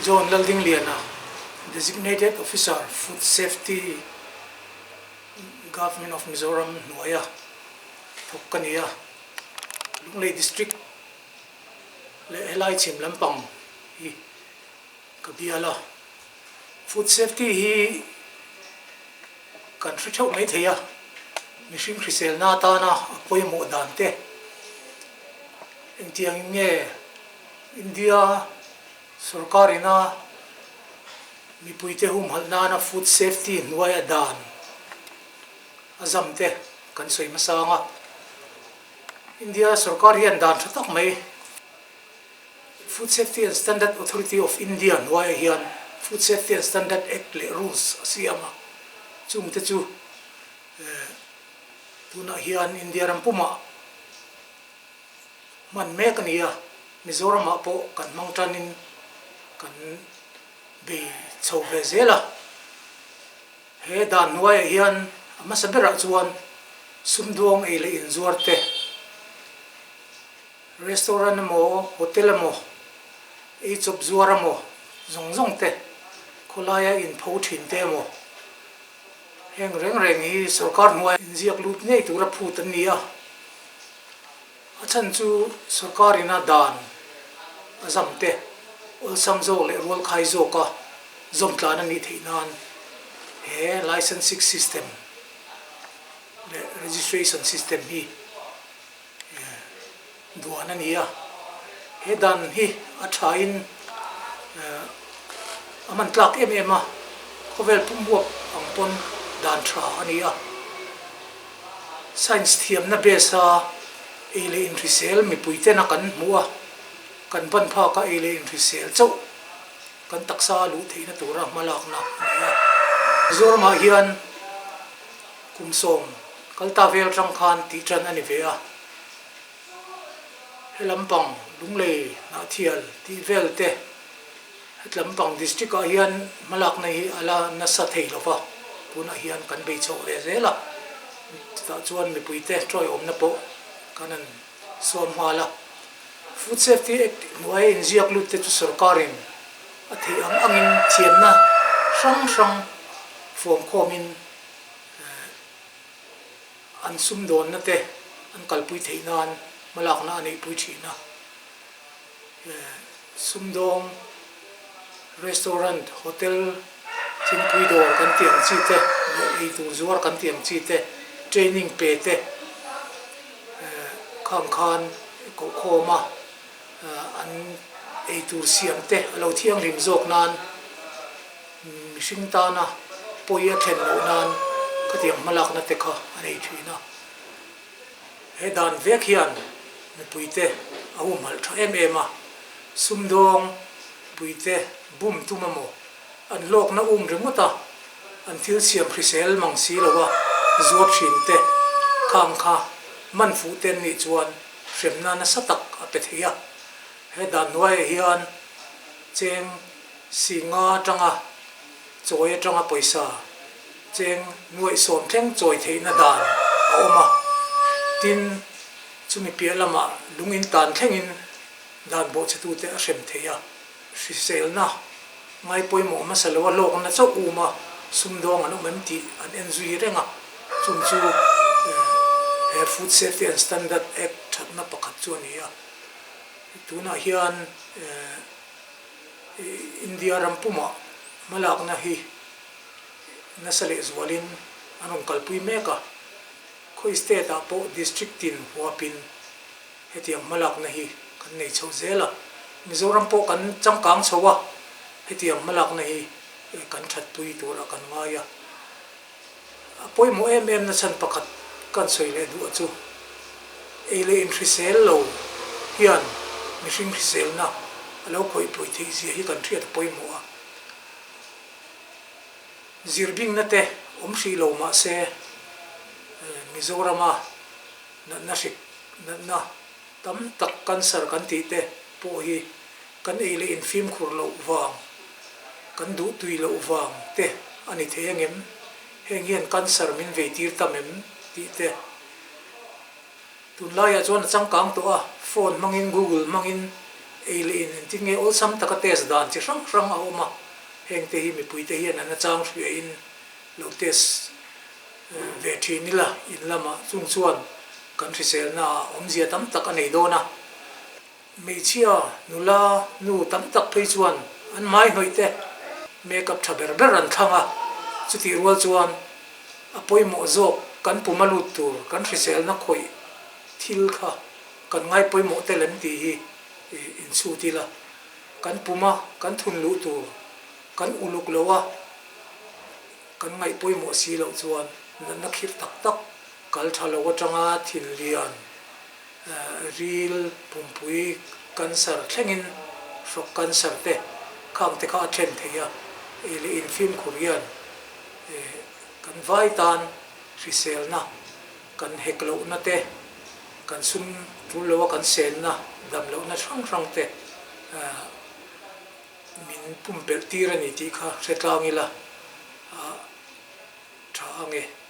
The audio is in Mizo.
John Laldingliana, Designated Officer, Food Safety, Government of Mizoram hnuaia thawk ka ni a. Lunglei District leh helai chhim lampang hi ka bial a. Food Safety hi kan hre theuh mai thei a, mihring hriselna atana a pawimawh dan te engtiangin nge India sorkar ina mipuite humhalh nana food safety hnuaia dan a zam te kan sawi hmasa ang a. India sorkar hian dan tha tak mai Food Safety and Standard Authority of India hnuaiah hian Food Safety and Standard Act leh Rules a siam a, chungte chu tunah hian India ram pumah hman mek a ni a, Mizoramah pawh kan hmang tanin kan bei chho ve zel a. He dan hnuaiah hian a hmasa berah chuan sumduang ei leh inzuar te, restaurant emaw, hotel emaw, ei chawp zuar emaw zawng zawng te, khawlaia inpho thin te emaw, heng reng reng hi sorkar hnuaia inziak lut ngei tura phut an ni a. A chhan chu sorkar ina dan a zam te, awlsam zawk leh rualkhai zawka zawm tlan a nih theih nan he licensing system leh registration system hi duan a ni a. He dan hi a thain a hman tlak em em a, khawvel pumbuak ang pawn dan tha a ni a. Science thiamna base a ei leh inhrisel mipui tena kan hmuh a, kan ban phak a ei leh inhrisel chauh kan taksa a luh theihna tura hmalakna a ni a. Mizoramah hian kum 10 kalta vel atang khan tih tan a ni ve a. He lampang Lunglei Hnahthial tih vel te het lampang district ah hian hmalakna hi a la nasa thei lo va, tunah hian kan bei chhoh ve zel a, chutah chuan mipuite tawiawmna pawh kan han sawm nghal a. Food Safety Act hnuaia inziak lut te chu sorkarin a theih ang angin thiamna hrang hrang fawmkhawmin An sumdawnna te an kalpui theih nan hmalakna a neihpui thin a. Sumdawng, restaurant, hotel, thingpui dawr kan tih ang chi te leh eitur zuar kan tih ang chi te training pe te khang khan kohkhawm a an eitur siam te a lo thianghlim zawk nan Mihring tana pawi a thlen loh nan khatiang hmalakna te kha a nei thin a. He dan vek hian mipuite a humhalh tha em em a, sumdawng puite bum tum emaw an hlawkna um ringawt a, an thil siam hrisel mang si lo a zuar thin te khang kha man fuh te an nih chuan hremna nasa tak a pe thei a. He dan hnuaiah hian cheng Singa atanga chawi atanga pawisa cheng nuaih 10 thleng chawi theihna dan a awm a, tin, chumi piah lamah lung in tan thlengin dan bawhchhetute a hrem thei a. Hriselna ngai pawimawh hmasa lo a hlawkna chauh um a, sumdawng an awm em tih an en zui reng a, chung chu he Food Safety and Standard Act thatna pakhat chu a ni a. Tunah hian. India ram pumah hmalakna hi nasa leh zualin an rawn kalpui mek a, khawi state ah pawh district tin huapin hetiang hmalakna hi kan nei chho zel a, Mizoram pawh kan changkang chho a, hetiang hmalakna hi kan thatpui turah kan ngai a. A pawimawh em em na chhan pakhat kan sawi leh duh a chu, ei leh inhrisel lo hian mihring hriselna a lo khawih pawi theih zia hi kan hriat a pawimawh a. Zirbingna te awm hrih lo mah se Mizorama natna hrik natna tam tak cancer kan tih te pawh hi kan ei leh infimkhur loh vang, kan duh tui loh vang te a ni thei angem? Heng hian cancer min vei tir tam em? tih te. Tunlaiah chuan a changkang tawh a, phone hmangin, google hmangin. Ei leh in engtin nge awlsam taka test dan chi hrang hrang a awm a, heng te hi mipui te hian an achang hriain lo test ve thin ila in lamah chung chuan kan hriselna ah awmzia tam tak a nei dawn a. Hmeichhia, nula, nu tam tak phei chuan an hmai hnawih te make up tha ber ber an thlang a, chutih rual chuan a pawimawh zawk kan pum a lut tur kan hriselna khawih thil kha kan ngai pawimawh tel em tih hi inchhut ila, kan pum a kan thun luh tur kan uluk lo a, kan ngaih pawimawh si loh chuan natna khirh tak tak kal tha lo atanga thinlian Ril pumpui cancer thlengin hrawk cancer te khang te kha a thlen thei a, ei leh in fimkhur hian kan vai tan hriselna kan hek lohna te, kan sum tul loa kan senna dam lohna hrang hrang te min pumpelh tir a ni tih kha hre tlang ila a tha ang e.